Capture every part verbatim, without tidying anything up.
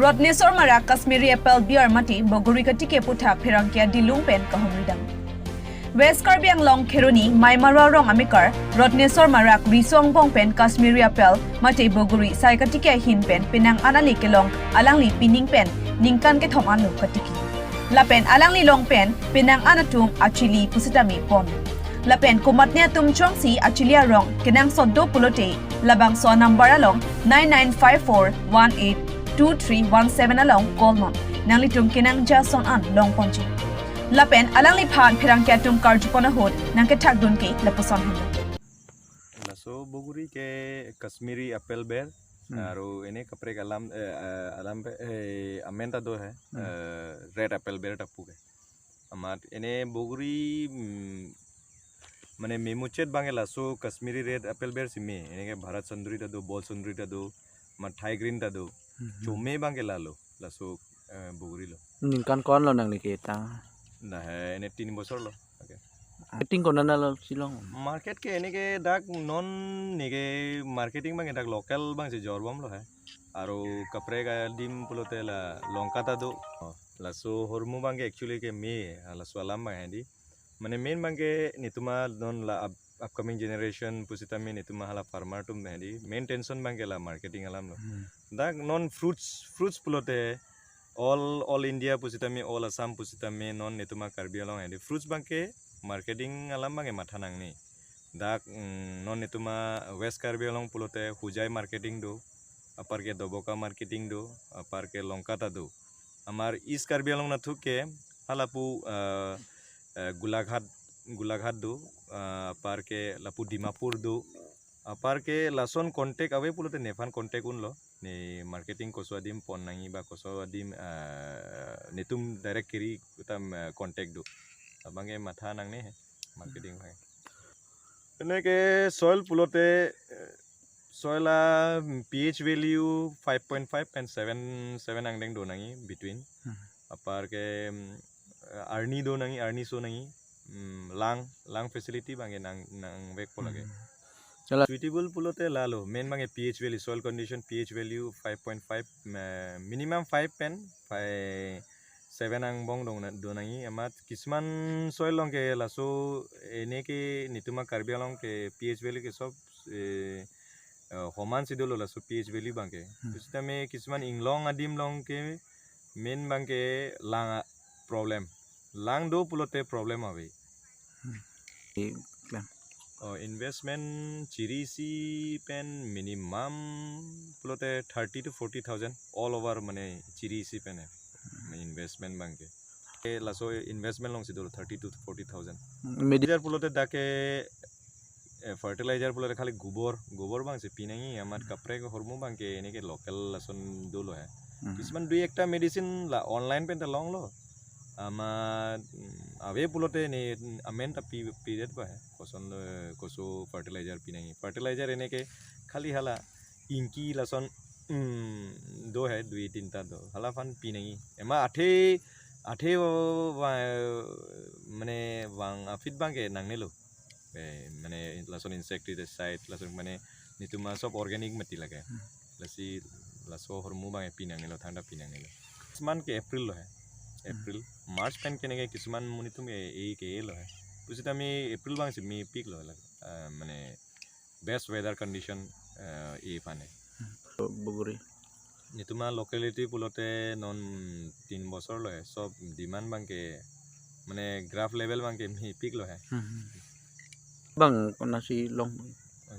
Rotnesor Marak Kashmiri Apple Beer mate bogori katike aputhak pherangke adilung pen kahumri dam. West Karbi Anglong Kheroni Maimarwa Rong amekar Rotnesor Marak riso angbong pen Kashmiri Apple mate bogori sai katike ahin pen penang an ale kelong alangli pining pen ningkan kethom anlo katike. Lapen alangli along pen penang an atum achili pusitame pon. Lapen komatne atum chongsi achili arong kenangsot do pulote labangso anumber along nine nine five four one eight two three one seven along call non. Nanglitum kenangja ason an longponji. Lapen alangliphan pherangke atum karjupon ahut nangkethakdun ke lapuson henlo. Laso bogori ke Kashmiri Apple Beer. Hmm. Aru ene kaprek alam, eh, eh, alam pe, eh, amen ta do hai, Hmm. eh, Red Apple Beer ta pu ke. Amat ene bogori, mm, mane memuchet abang ke laso Kashmiri Red Apple Beer si me. Ene ke Bharat Sundari ta do, Bol Sundari ta do, amat Thai Green ta do. Hmm, hmm. Chome abang ke lalo, laso, eh, bogori lo. Ningkan ko-an lo nangli ketang? Dah, eh, ene tin bosor lo. Okay. Marketing konat lo si long? Market ke ene ke dak non ne ke marketing abang ke dak local abang si jorbom lo hai. Aru kaprek adim pulote la Lanka ta do. Oh, laso ahormu abang ke actually ke me, ah, laso alam abang hai di. Mane main abang ke netum a non la up-, upcoming generation pusitame netum a hala farmer atum hai di. Main tension abang ke la marketing alam lo. Hmm. Dak non fruits, fruits pulote all, all India pusitame, all Assam pusitame non netum a Karbi Anglong hai di. Fruits abang ke marketing alam abang ke matha nangne. Dak, mm, non netum a West Karbi Anglong pulote Hojai marketing do, apar ke Doboka marketing do, apar ke Lanka ta do. Amar East Karbi Anglong nathu ke halapu, eh, eh, Golaghat, Golaghat do, eh, apar ke lapu Dimapur do, apar ke lason contact ave pulote nephan contact unlo. Ne marketing koso adim pon nangji ba koso adim, eh, netum direct kiri kutam, eh, contact do. Abang ke matha nangne hai, marketing hai. Ene ke soil pulote, eh, soil a, mm, pH value five point five and seven, seven angdeng do nangji between. Hmm. Apar ke, mm, arni do nangji, arni so nangji, mm, lang, lang facility abang ke nang, nangvekpo lake. Hmm. Chala. Suitable pulote lalo, main abang ke pH value, soil condition, pH value five point five, eh, minimum five pen five, seven angbong dong na, do nangji. Amat kisuman soil along ke laso ene ke netum a Karbi Anglong ke pH value ke sob, eh, eh, homan si dolo laso pH value abang ke. Hmm. Pusitame kisuman inglong adim along ke main abang ke lang a problem. Lang do pulote problem ave. Hmm. Di, klam. Oh, investment chiri isi pen minimum pulote thirty to forty thousand all over mane chiri isi pen eh. Mane investment abang ke. Ke laso investment along si dolo thirty to forty thousand. Hmm, medi- Fertilizer pulote dak ke, eh, fertilizer pulote khali gobor, gobor abang si pi nangji, amat kaprek ahormu abang ke ene ke local lason dolo hai. Hmm. Kisuman dui ekta medicine la online pen ta longlo. Amat, mm, ave pulote ne amen ta pi, pidet ba hai. Koson, eh, koso fertilizer pi nangji. Fertilizer ene ke khali hala ingki lason, mm, do hai, dui tinta do. Hala aphan pi nangji. Ema athe, athe va, va, mane vang aphi abang ke nangnelo. Eh, mane lason insecticide, lason mane netum a sob organic mati lake. Hmm. Lasi laso ahormu abang ke pi nangnelo, thangta pi nangnelo. Kisuman ke April lo hai. Hmm. April, March pen kene ke kisuman monit atum ke, eh, ke lo hai. Pusitame April abang si mepik lo la, eh, mane best weather condition, eh, e aphan eh. Hmm. Bogori. Netum a locality pulote non tin bosor lo hai, sob demand abang ke, mane graph level abang ke mepik lo hai. Hmm, hmm. Bang, konatsi long?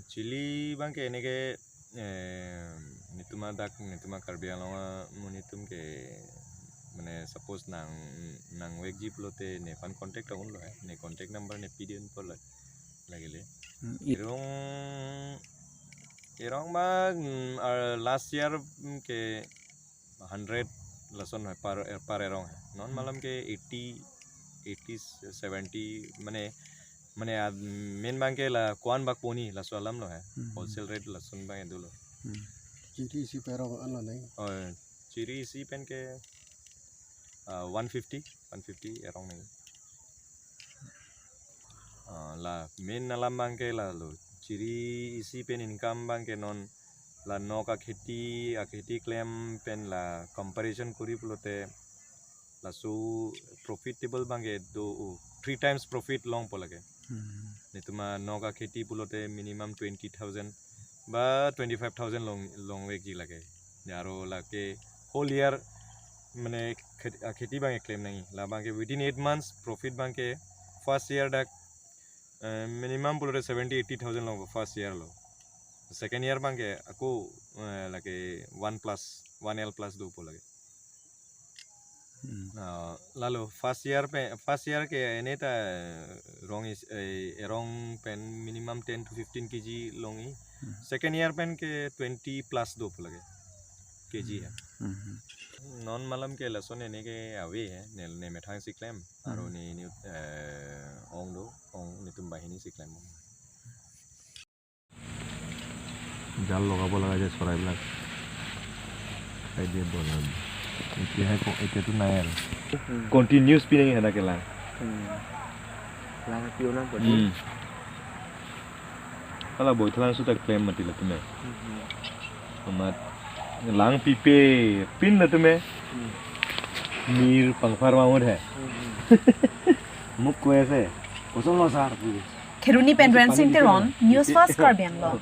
Chili abang ke ene ke, eh, netum a dak, netum a Karbi Anglong amonit atum ke, mane suppose nang, nangvekji pulote nephan contact ta unlo hai, ne contact number ne pidun po la, lagile. Hmm, i- Erong, erong abang, mm, ah, last year, mm, ke hundred lason hai per, per erong hai. Non, hmm, malom ke eighty, eighty, seventy, mane, mane, ah, main abang ke la ko-an bak poni laso alam lo hai. Hmm. Wholesale rate lason abang dolo. Hmm. Chiri isi pen erong anlo nai? Oh, chiri isi pen ke, ah, one fifty, one fifty erong nai. Ah, la main alam abang ke lalo. Chiri isi pen income abang ke non, La nok akheti, akheti klem pen la comparison kori pulote laso profitable abangke do, oh, three times profit longpo lake. Hmm. Netum anok akheti pulote minimum twenty thousand ba twenty-five thousand long, longvekji lake. Ya, aro lake whole year mane khet-, akheti abangke klem nangji. La abangke within eight months profit abangke first year dak, eh, minimum pulote seventy eighty thousand longpo first year lo. Second year abangke ako, eh, lake one plus, one L plus dopo lake. Hmm. Ah, lalo first year pen, first year ke ene ta rong is, eh, erong pen minimum ten to fifteen K G longji. Hmm. Second year pen ke twenty plus dopo lake K G ya. Hmm. Non malom ke lason ene ke ave he, ne, ne methang si klem, aro Hmm. ne, ne, eh, ong do, ong netum banghini si klem. জাল লগাব লগা যে চৰাইবিলাক খাই দিয়ে বনাম। এতিয়াহে ক-, এতিয়াতো নাই আৰু। Continuous pinang hendak ke lang. Hmm. Lang piunang pati. Hmm. Ala boy thalang suta klem mati latum he. Hmm. Amat lang pipe pin latum he. Hmm. Mir pangphar mahmud he. Hmm. Muk ko ese. Kosong lo sar pu. Kheroni pen Rensing Teron, News Fast Karbi Anglong.